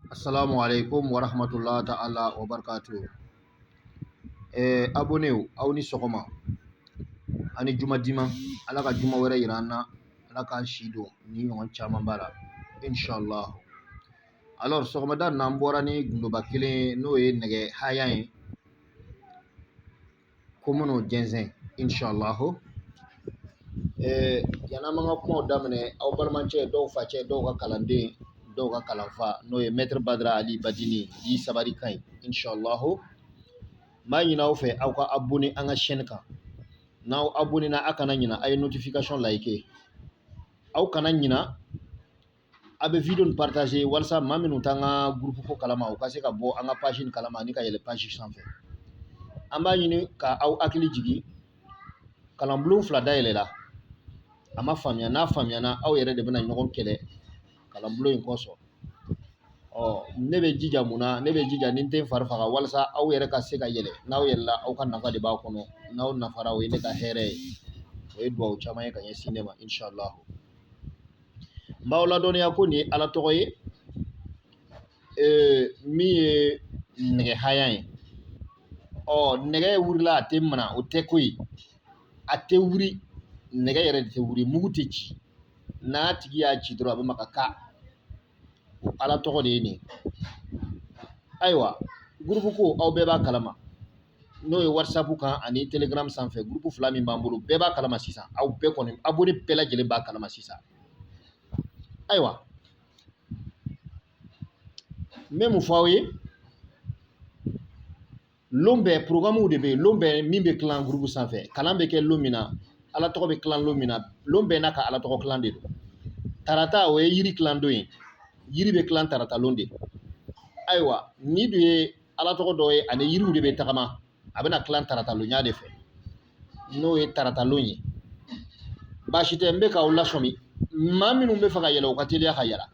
Assalamu alaikum wa rahmatullahi ta'ala wa barakatuh. Abonnés, aw ni sɔgɔma ani juma dima. Ala ka juma wɛrɛ yira an na, Ala k'an si don ni ɲɔgɔn caman b'a la, inshallah. Alors, sɔgɔmada nin na, an bɔra ni gundoba kelen ye, n'o ye nɛgɛ haya ye, ko minnu jɛnsɛn, inshallah. Yan'an b'an ka kumaw daminɛ, aw balimacɛ dɔw, facɛ dɔw, ka kalanden dɔw, ka kalanfa, n'o ye Maître Badara Ali Badini di sabari kan ye, inshallah. N b'a ɲini aw fɛ, aw ka abonné an ka chaîne kan. N'aw abonné na, a kana ɲina, a ye notification like. Aw kana ɲina, a bɛ vidéo nin partager walasa maa minnu t'an ka groupe ko kalama, u ka se ka bɔ an ka page nin kalama ani ka yɛlɛ page sanfɛ. An b'a ɲini ka aw hakili jigin, kalanbulon fila dayɛlɛla. A ma faamuya, n'a faamuyana, aw yɛrɛ de bɛna ɲɔgɔn kɛlɛ kalanbulon in kosɔn. Ɔ, ne bɛ jija mun na? Ne bɛ jija ni n tɛ n fari faga walasa aw yɛrɛ ka se ka yɛlɛ. N'aw yɛlɛla, aw ka nafa de b'a kɔnɔ. N'aw nafara, o ye ne ka hɛrɛ ye, o ye duwawu caman ye ka ɲɛsin ne ma, inshallah. N b'aw ladɔnniya ko nin ye Ala tɔgɔ ye, min ye nɛgɛ haya ye. Ɔ, nɛgɛ wurila, a tɛ mana, o tɛ ko ye, a tɛ wuri. Nɛgɛ yɛrɛ de tɛ wuri, mugu tɛ ci. N'a tigi y'a ci dɔrɔn, a bɛ maka ka. O Ala tɔgɔ de ye nin ye. Ayiwa, groupe ko, aw bɛɛ b'a kalama, n'o ye WhatsApp kan ani Telegram sanfɛ, groupe fila min b'an bolo, bɛɛ b'a kalama sisan. Aw bɛɛ kɔni, abonné bɛɛ lajɛlen b'a kalama sisan. Ayiwa, n bɛ mun fɔ aw ye? Lon bɛɛ programme de bɛ yen, lon bɛɛ min bɛ tilan groupe sanfɛ. Kalan bɛ kɛ lon min na, Ala tɔgɔ bɛ tilan lon min na, lon bɛɛ n'a ka Ala tɔgɔ tilan de don. Tarata, o ye yiri tilan don ye, yiri bɛ tilan tarata lon de. Ayiwa, ni dun ye Ala tɔgɔ dɔ ye ani yiriw de bɛ tagama, a bɛna tilan tarata lonya de fɛ, n'o ye tarata lon ye. Baasi tɛ, n bɛ k'aw lasɔmi. Maa minnu bɛ fɛ ka yɛlɛ, u ka teliya ka yɛlɛ.